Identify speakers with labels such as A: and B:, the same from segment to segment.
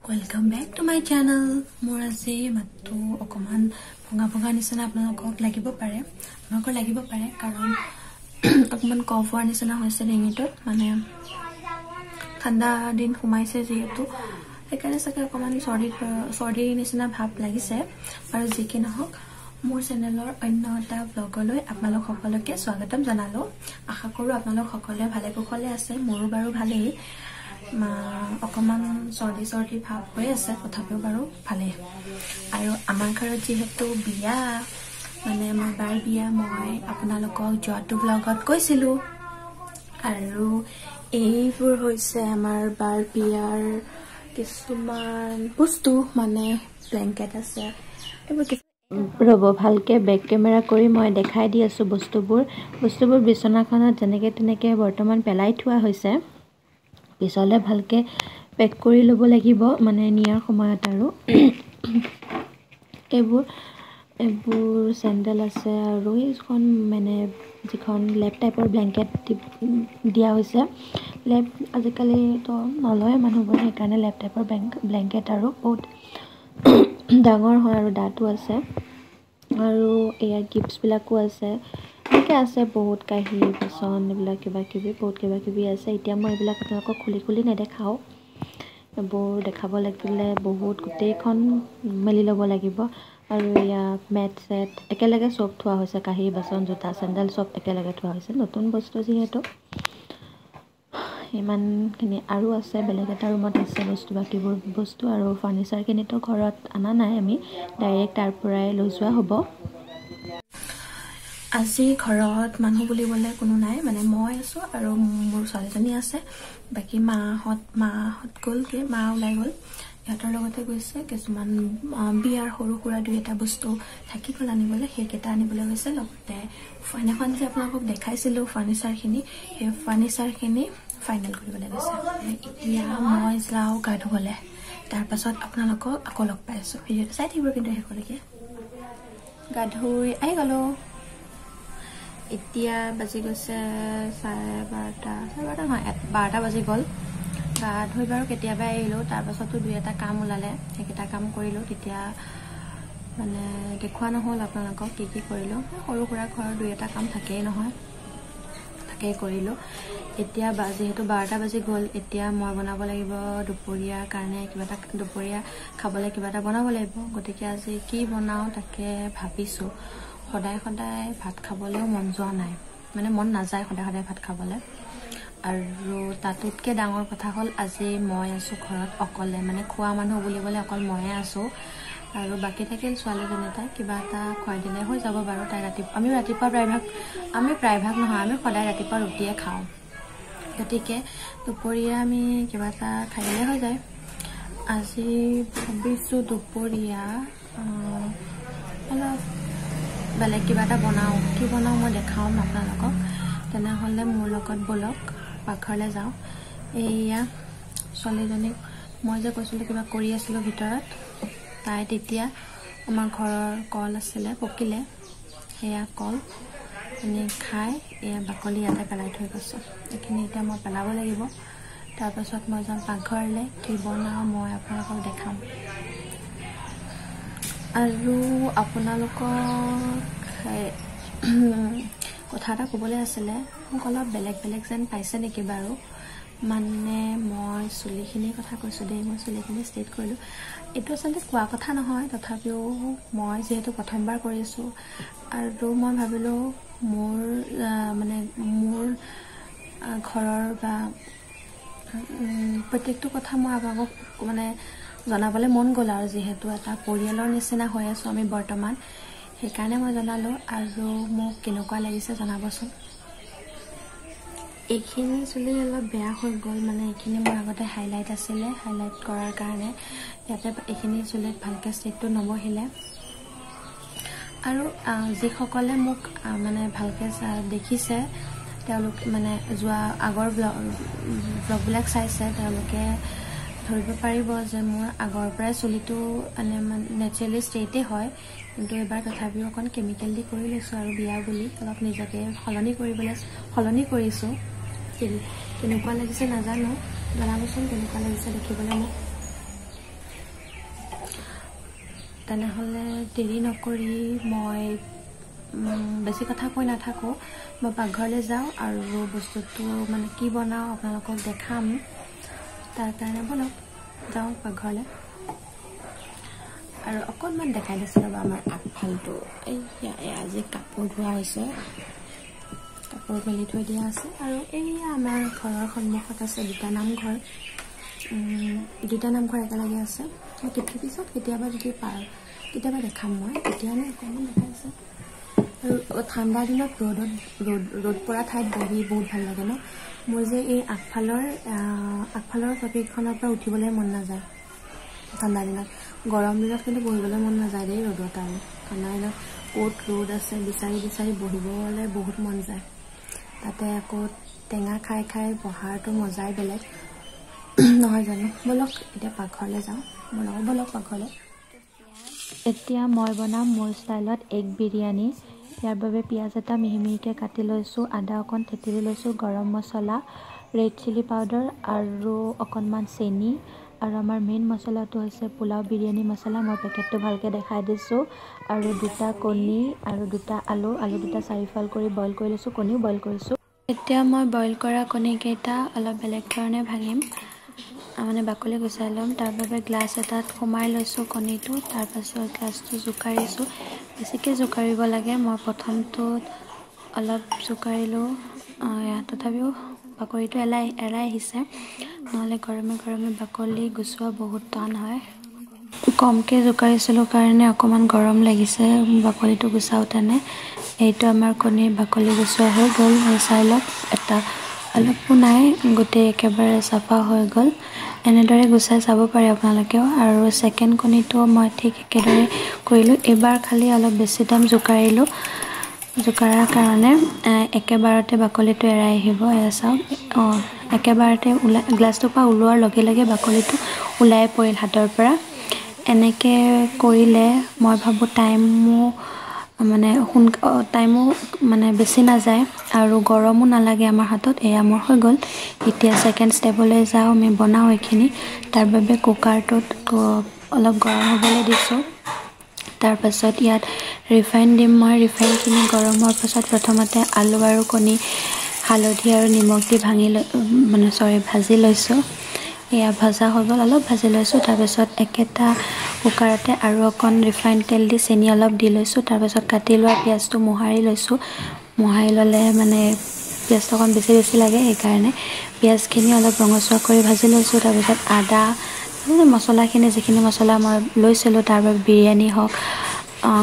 A: Welcome back to my channel. মোৰ আজি মাতটো অকণমান ভঙা ভঙা নিচিনা আপোনালোকক লাগিব পাৰে, আপোনালোকৰ লাগিব পাৰে, কাৰণ অকণমান কফ হোৱাৰ নিচিনা হৈছে ডিঙিটোত। মানে ঠাণ্ডা দিন সোমাইছে যিহেতু, সেইকাৰণে চাগে অকণমান চৰ্দিৰ নিচিনা ভাৱ লাগিছে। আৰু যি কি নহওক, মোৰ চেনেলৰ অন্য এটা ব্লগলৈ আপোনালোক সকলোকে স্বাগতম জনালোঁ। আশা কৰোঁ আপোনালোক সকলোৱে ভালে কুশলে আছে। মোৰো বাৰু ভালেই, অকণমান চৰ্দি চৰ্দি ভাৱ হৈ আছে, তথাপিও বাৰু ভালেই। আৰু আমাৰ ঘৰত যিহেতু বিয়া, মানে আমাৰ বাৰ বিয়া, মই আপোনালোকক যোৱাটো ব্লগত কৈছিলোঁ। আৰু এইবোৰ হৈছে আমাৰ বাৰ বিয়াৰ কিছুমান বস্তু, মানে ব্লেংকেট আছে এইবোৰ।
B: ৰ'ব, ভালকৈ বেক কেমেৰা কৰি মই দেখাই দি আছোঁ বস্তুবোৰ। বস্তুবোৰ বিচনাখনত যেনেকৈ তেনেকৈ বৰ্তমান পেলাই থোৱা হৈছে, পিছলৈ ভালকৈ পেক কৰি ল'ব লাগিব মানে নিয়াৰ সময়ত। আৰু এইবোৰ এইবোৰ চেণ্ডেল আছে। আৰু এইখন মানে যিখন লেপ টাইপৰ ব্লেংকেট দিয়া হৈছে, লেপ আজিকালিতো নলয় মানুহবোৰে, সেইকাৰণে লেপ টাইপৰ ব্লেংকেট আৰু বহুত ডাঙৰ হয় আৰু ডাঠো আছে। আৰু এয়া গিফ্টছবিলাকো আছে, এনেকৈ আছে বহুত কাঁহী বাচন এইবিলাক কিবা কিবি, বহুত কিবা কিবি আছে। এতিয়া মই এইবিলাক আপোনালোকক খুলি খুলি নেদেখাওঁ, এইবোৰ দেখাব লাগিলে বহুত গোটেইখন মেলি ল'ব লাগিব। আৰু এয়া মেট চেট একেলগে চব থোৱা হৈছে, কাঁহী বাচন জোতা চেণ্ডেল চব একেলগে থোৱা হৈছে, নতুন বস্তু যিহেতু ইমানখিনি। আৰু আছে বেলেগ এটা ৰুমত আছে বস্তু, বাকীবোৰ বস্তু। আৰু ফাৰ্নিচাৰখিনিতো ঘৰত অনা নাই, আমি ডাইৰেক্ট তাৰ পৰাই লৈ যোৱা হ'ব।
A: আজি ঘৰত মানুহ বুলিবলৈ কোনো নাই, মানে মই আছোঁ আৰু মোৰ ছোৱালীজনী আছে। বাকী মাহঁত গ'লগৈ, মা ওলাই গ'ল, ইহঁতৰ লগতে গৈছে। কিছুমান বিয়াৰ সৰু সুৰা দুই এটা বস্তু থাকি গ'ল আনিবলৈ, সেইকেইটা আনিবলৈ গৈছে। লগতে সেইদিনাখন যে আপোনালোকক দেখাইছিলোঁ ফাৰ্নিচাৰখিনি, সেই ফাৰ্নিচাৰখিনি ফাইনেল কৰিবলৈ গৈছে। এতিয়া মই যাওঁ গা ধুবলৈ, তাৰপাছত আপোনালোকক আকৌ লগ পাই আছোঁ। ভিডিঅ'টো চাই থাকিব কিন্তু শেষলৈকে। গা ধুই আহি গ'লোঁ। এতিয়া বাজি গৈছে 12:30, 12:30 নহয়, 12টা বাজি গ'ল। গা ধুই বাৰু কেতিয়াবাই আহিলোঁ, তাৰপাছতো দুই এটা কাম ওলালে, সেইকেইটা কাম কৰিলোঁ। তেতিয়া মানে দেখুওৱা নহ'ল আপোনালোকক কি কি কৰিলোঁ। সৰু সুৰা ঘৰৰ দুই এটা কাম থাকেই নহয়, তাকেই কৰিলোঁ। এতিয়া যিহেতু 12টা বাজি গ'ল, এতিয়া মই বনাব লাগিব দুপৰীয়াৰ কাৰণে কিবা এটা, দুপৰীয়া খাবলৈ কিবা এটা বনাব লাগিব। গতিকে আজি কি বনাওঁ তাকে ভাবিছোঁ। সদায় সদায় ভাত খাবলৈও মন যোৱা নাই, মানে মন নাযায় সদায় সদায় ভাত খাবলৈ। আৰু তাতোতকৈ ডাঙৰ কথা হ'ল আজি মই আছোঁ ঘৰত অকলে, মানে খোৱা মানুহ বুলিবলৈ অকল ময়ে আছোঁ। আৰু বাকী থাকিল ছোৱালীজনী, তাই কিবা এটা খুৱাই দিলে হৈ যাব বাৰু। তাই ৰাতিপুৱা, আমি ৰাতিপুৱা প্ৰায়ভাগ, আমি প্ৰায়ভাগ নহয়, আমি সদায় ৰাতিপুৱা ৰুটিয়ে খাওঁ। গতিকে দুপৰীয়া আমি কিবা এটা খাই দিলে হৈ যায়। আজি ভাবিছোঁ দুপৰীয়া অলপ বেলেগ কিবা এটা বনাওঁ, কি বনাওঁ মই দেখাম আপোনালোকক। তেনেহ'লে মোৰ লগত ব'লক, পাকঘৰলৈ যাওঁ। এইয়া ছোৱালীজনীক মই যে কৈছিলোঁ কিবা কৰি আছিলোঁ ভিতৰত, তাই তেতিয়া আমাৰ ঘৰৰ কল আছিলে পকিলে, সেয়া কল মানে খাই এয়া বাকলি ইয়াতে পেলাই থৈ গৈছে। এইখিনি এতিয়া মই পেলাব লাগিব। তাৰপাছত মই যাম পাকঘৰলৈ, কি বনাওঁ মই আপোনালোকক দেখাম। আৰু আপোনালোকক কথা এটা ক'বলৈ আছিলে, মোক অলপ বেলেগ বেলেগ যেন পাইছে নেকি বাৰু? মানে মই চুলিখিনিৰ কথা কৈছোঁ দেই, মই চুলিখিনি ষ্ট্ৰেইট কৰিলোঁ। এইটো আচলতে কোৱা কথা নহয়, তথাপিও মই যিহেতু প্ৰথমবাৰ কৰিছোঁ আৰু মই ভাবিলোঁ মোৰ মানে মোৰ ঘৰৰ বা প্ৰত্যেকটো কথা মই আপোনালোকক মানে জনাবলৈ মন গ'ল। আৰু যিহেতু এটা পৰিয়ালৰ নিচিনা হৈ আছোঁ আমি বৰ্তমান, সেইকাৰণে মই জনালোঁ। আৰু মোক কেনেকুৱা লাগিছে জনাবচোন। এইখিনি চুলি অলপ বেয়া হৈ গ'ল, মানে এইখিনি মোৰ আগতে হাইলাইট আছিলে, হাইলাইট কৰাৰ কাৰণে ইয়াতে এইখিনি চুলিত ভালকৈ ষ্ট্ৰেইটটো নবহিলে। আৰু যিসকলে মোক মানে ভালকৈ দেখিছে, তেওঁলোক মানে যোৱা আগৰ ব্লগবিলাক চাইছে, তেওঁলোকে ধৰিব পাৰিব যে মোৰ আগৰ পৰাই চুলিটো মানে নেচাৰেলি ষ্ট্ৰেইটেই হয়, কিন্তু এইবাৰ তথাপিও অকণ কেমিকেল দি কৰি লৈছোঁ আৰু বিয়া বুলি অলপ নিজকে সলনি কৰিছোঁ। কেনেকুৱা লাগিছে নাজানো, জনাবচোন কেনেকুৱা লাগিছে দেখিবলৈ মোক। তেনেহ'লে দেৰি নকৰি মই বেছি কথা কৈ নাথাকোঁ, মই পাকঘৰলৈ যাওঁ আৰু বস্তুটো মানে কি বনাওঁ আপোনালোকক দেখাম। তাৰ কাৰণে ব'লক যাওঁ পাকঘৰলৈ। আৰু অকণমান দেখাই দিছোঁ ৰ'বা আমাৰ আগফালটো। এইয়া আজি কাপোৰ ধোৱা হৈছে, কাপোৰ মেলি থৈ দিয়া আছে। আৰু এইয়া আমাৰ ঘৰৰ সন্মুখত আছে দুটা নামঘৰ, দুটা নামঘৰ একেলগে আছে। পিছত কেতিয়াবা যদি পাৰ কেতিয়াবা দেখাম মই, এতিয়া অকণমান দেখাইছোঁ। আৰু ঠাণ্ডাৰ দিনত ৰ'দত ৰ'দ পৰা ঠাইত বহি বহুত ভাল লাগে ন। মোৰ যে এই আগফালৰ আগফালৰ চকীখনৰ পৰা উঠিবলৈ মন নাযায় ঠাণ্ডা দিনত। গৰম দিনত কিন্তু বহিবলৈ মন নাযায় দেই ৰ'দত। আৰু ঠাণ্ডা দিনত ক'ত ৰ'দ আছে বিচাৰি বিচাৰি বহিবলৈ বহুত মন যায়। তাতে আকৌ টেঙা খাই খাই বহাৰটো মজাই বেলেগ নহয় জানো। ব'লক এতিয়া পাকঘৰলৈ যাওঁ, মোৰ লগত ব'লক পাকঘৰলৈ।
B: এতিয়া মই বনাম মোৰ ষ্টাইলত এগ বিৰিয়ানী। ইয়াৰ বাবে পিঁয়াজ এটা মিহি মিহিকৈ কাটি লৈছোঁ, আদা অকণ থেতেলি লৈছোঁ, গৰম মছলা, ৰেড চিলি পাউডাৰ আৰু অকণমান চেনি। আৰু আমাৰ মেইন মছলাটো হৈছে পোলাও বিৰিয়ানী মছলা, মই পেকেটটো ভালকৈ দেখাই দিছোঁ। আৰু দুটা কণী আৰু দুটা আলু, আলু দুটা চাৰিফাল কৰি বইল কৰি লৈছোঁ, কণীও বইল কৰিছোঁ।
A: এতিয়া মই বইল কৰা কণীকেইটা অলপ বেলেগ ধৰণে ভাঙিম, মানে বাকলি গুচাই ল'ম। তাৰ বাবে গ্লাছ এটাত সোমাই লৈছোঁ কণীটো, তাৰপাছত গ্লাছটো জোকাৰিছোঁ। বেছিকৈ জোকাৰিব লাগে, মই প্ৰথমটোত অলপ জোকাৰিলোঁ, তথাপিও বাকলিটো এৰাই এৰাই আহিছে। নহ'লে গৰমে গৰমে বাকলি গুচোৱা বহুত টান হয়। কমকৈ জোকাৰিছিলোঁ কাৰণে অকণমান গৰম লাগিছে বাকলিটো গুচাওঁতেনে। এইটো আমাৰ কণীৰ বাকলি গুচোৱা হৈ গ'ল, চাই লওক এটা অলপো নাই, গোটেই একেবাৰে চাফা হৈ গ'ল। এনেদৰে গুচাই চাব পাৰে আপোনালোকেও। আৰু ছেকেণ্ড কণীটো মই ঠিক একেদৰে কৰিলোঁ, এইবাৰ খালি অলপ বেছি টাইম জোকাৰিলোঁ। জোকাৰাৰ কাৰণে একেবাৰতে বাকলিটো এৰাই আহিব। এয়া চাওক, অঁ একেবাৰতে ওলাই, গ্লাছটোৰ পৰা ওলোৱাৰ লগে লগে বাকলিটো ওলাই পৰিল হাতৰ পৰা। এনেকৈ কৰিলে মই ভাবোঁ টাইমো মানে টাইমো মানে বেছি নাযায় আৰু গৰমো নালাগে আমাৰ হাতত। এয়া মোৰ হৈ গ'ল। এতিয়া ছেকেণ্ড ষ্টেপলৈ যাওঁ, আমি বনাওঁ এইখিনি। তাৰ বাবে কুকাৰটোত অলপ গৰম হ'বলৈ দিছোঁ। তাৰপাছত ইয়াত ৰিফাইন দিম মই। ৰিফাইনখিনি গৰম হোৱাৰ পাছত প্ৰথমতে আলু আৰু কণী হালধি আৰু নিমখ দি ভাঙি লৈ মানে চৰি ভাজি লৈছোঁ। এয়া ভজা হৈ গ'ল, অলপ ভাজি লৈছোঁ। তাৰপিছত একেটা কুকাৰতে আৰু অকণ ৰিফাইন তেল দি চেনি অলপ দি লৈছোঁ। তাৰপাছত কাটি লোৱা পিঁয়াজটো মোহাৰি লৈছোঁ। মোহাৰি ল'লে মানে পিঁয়াজটো অকণ বেছি বেছি লাগে, সেইকাৰণে পিঁয়াজখিনি অলপ ৰঙচুৱা কৰি ভাজি লৈছোঁ। তাৰপিছত আদা, মছলাখিনি যিখিনি মছলা মই লৈছিলোঁ তাৰ বাবে বিৰিয়ানী হওক,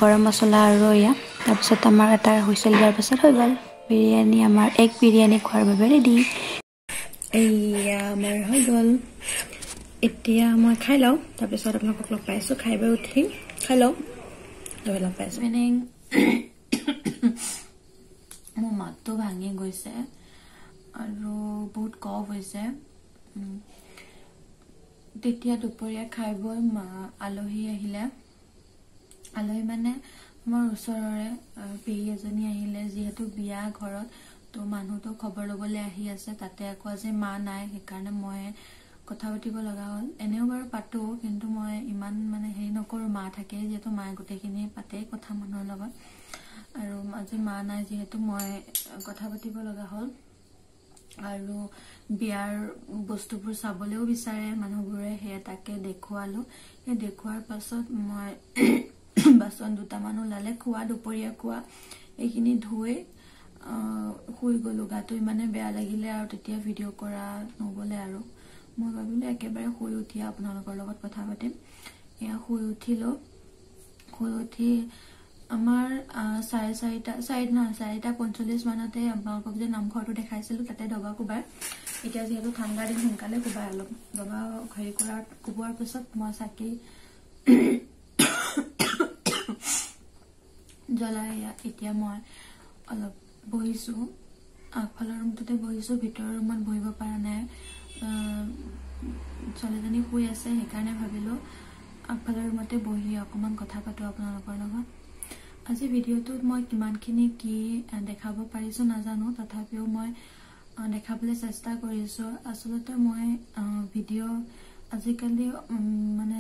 A: গৰম মছলা আৰু এয়া। তাৰপিছত আমাৰ এটা হুইচেল দিয়াৰ পাছত হৈ গ'ল বিৰিয়ানী। আমাৰ এগ বিৰিয়ানী খোৱাৰ বাবে ৰেডি। এইয়া আমাৰ হৈ গ'ল। এতিয়া মই খাই লওঁ, তাৰপিছত আপোনালোকক লগ পাইছোঁ। খাই বৈ উঠি খাই লওঁ, তাৰপিছত লগ পাইছোঁ। ইভিনিং। মোৰ মাতটো ভাঙি গৈছে আৰু বহুত কফ হৈছে। তেতিয়া দুপৰীয়া খাই বৈ আলহী আহিলে। আলহী মানে আমাৰ ওচৰৰে পেহী এজনী আহিলে, যিহেতু বিয়া ঘৰত তো মানুহটো খবৰ ল'বলৈ আহি আছে। তাতে আকৌ আজি মা নাই, সেইকাৰণে মই কথা পাতিব লগা হ'ল। এনেও বাৰু পাতোঁ, কিন্তু মই ইমান মানে হেৰি নকৰোঁ। মা থাকে যিহেতু, মায়ে গোটেইখিনি পাতে কথা মানুহৰ লগত। আৰু আজি মা নাই যিহেতু মই কথা পাতিব লগা হ'ল। আৰু বিয়াৰ বস্তুবোৰ চাবলৈও বিচাৰে মানুহবোৰে, সেয়া তাকে দেখুৱালোঁ। সেই দেখুওৱাৰ পাছত মই বাচন দুটামান ওলালে, খোৱা দুপৰীয়া খোৱা এইখিনি ধুই শুই গ'লোঁ। গাটো ইমানে বেয়া লাগিলে আৰু তেতিয়া ভিডিঅ' কৰা নগ'লে। আৰু মই ভাবিলোঁ একেবাৰে শুই উঠি আপোনালোকৰ লগত কথা পাতিম। এয়া শুই উঠিলোঁ। শুই উঠি আমাৰ 4:30, চাৰি নহয় 4:45 মানতে আপোনালোকক যে নামঘৰটো দেখাইছিলোঁ তাতে দবা কোবাই। এতিয়া যিহেতু ঠাণ্ডা দিন সোনকালে কোবাই অলপ। দবা হেৰি কৰাৰ কোবোৱাৰ পিছত মই চাকি জ্বলাই এতিয়া মই অলপ বহিছোঁ। আগফালৰ ৰুমটোতে বহিছোঁ, ভিতৰৰ ৰুমত বহিব পৰা নাই। ছোৱালীজনী শুই আছে, সেইকাৰণে ভাবিলোঁ আগফালৰ ৰুমতে বহি অকণমান কথা পাতোঁ আপোনালোকৰ লগত। আজি ভিডিঅ'টোত মই কিমানখিনি কি দেখাব পাৰিছোঁ নাজানো, তথাপিও মই দেখাবলৈ চেষ্টা কৰিছোঁ। আচলতে মই ভিডিঅ' আজিকালি মানে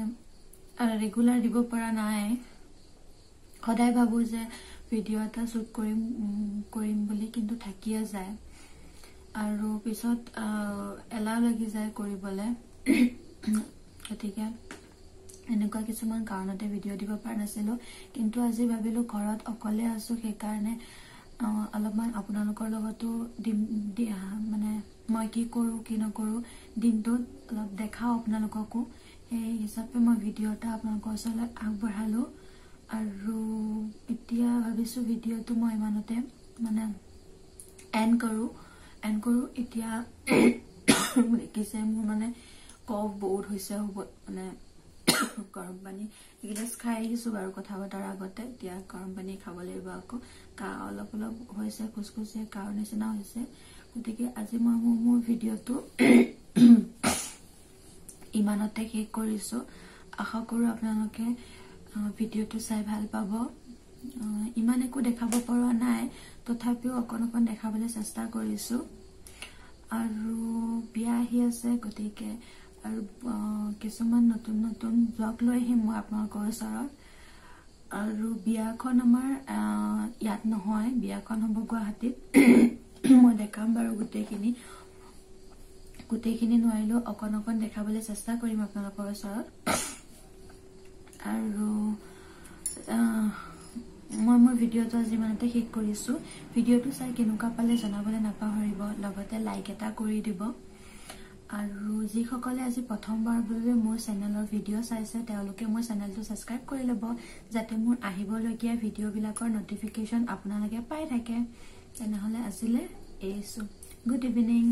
A: ৰেগুলাৰ দিব পৰা নাই। সদায় ভাবোঁ যে ভিডিঅ' এটা শ্বুট কৰিম কৰিম বুলি, কিন্তু থাকিয়ে যায় আৰু পিছত এলাহ লাগি যায় কৰিবলৈ। গতিকে এনেকুৱা কিছুমান কাৰণতে ভিডিঅ' দিব পৰা নাছিলোঁ। কিন্তু আজি ভাবিলোঁ ঘৰত অকলে আছোঁ, সেইকাৰণে অলপমান আপোনালোকৰ লগতো দিম, মানে মই কি কৰোঁ কি নকৰোঁ দিনটোত অলপ দেখাওঁ আপোনালোককো, সেই হিচাপে মই ভিডিঅ' এটা আপোনালোকৰ ওচৰলৈ আগবঢ়ালোঁ। আৰু এতিয়া ভাবিছোঁ ভিডিঅ'টো মই ইমানতে মানে এণ্ড কৰোঁ। এতিয়া দেখিছে মোৰ মানে কফ বহুত হৈছে, হ'ব মানে গৰম পানী এগিলাচ খাই আহিছোঁ বাৰু কথা পতাৰ আগতে। এতিয়া গৰম পানী খাব লাগিব আকৌ, কাহ অলপ অলপ হৈছে, খুচখুচীয়া কাহৰ নিচিনা হৈছে। গতিকে আজি মই মোৰ ভিডিঅ'টো ইমানতে শেষ কৰিছোঁ। আশা কৰোঁ আপোনালোকে ভিডিঅ'টো চাই ভাল পাব। ইমান একো দেখাব পৰা নাই, তথাপিও অকণ অকণ দেখাবলৈ চেষ্টা কৰিছোঁ। আৰু বিয়া আহি আছে, গতিকে আৰু কিছুমান নতুন নতুন ব্লগ লৈ আহিম মই আপোনালোকৰ ওচৰত। আৰু বিয়াখন আমাৰ ইয়াত নহয়, বিয়াখন হ'ব গুৱাহাটীত। মই দেখাম বাৰু গোটেইখিনি, গোটেইখিনি নোৱাৰিলেও অকণ অকণ দেখাবলৈ চেষ্টা কৰিম আপোনালোকৰ ওচৰত। আৰু মই মোৰ ভিডিঅ'টো আজি ইমানতে শেষ কৰিছোঁ। ভিডিঅ'টো চাই কেনেকুৱা পালে জনাবলৈ নাপাহৰিব, লগতে লাইক এটা কৰি দিব। আৰু যিসকলে আজি প্ৰথমবাৰৰ বাবে মোৰ চেনেলৰ ভিডিঅ' চাইছে, তেওঁলোকে মোৰ চেনেলটো ছাবস্ক্ৰাইব কৰি ল'ব, যাতে মোৰ আহিবলগীয়া ভিডিঅ'বিলাকৰ ন'টিফিকেশ্যন আপোনালোকে পাই থাকে। তেনেহ'লে আজিলৈ এৰিছোঁ। Good evening.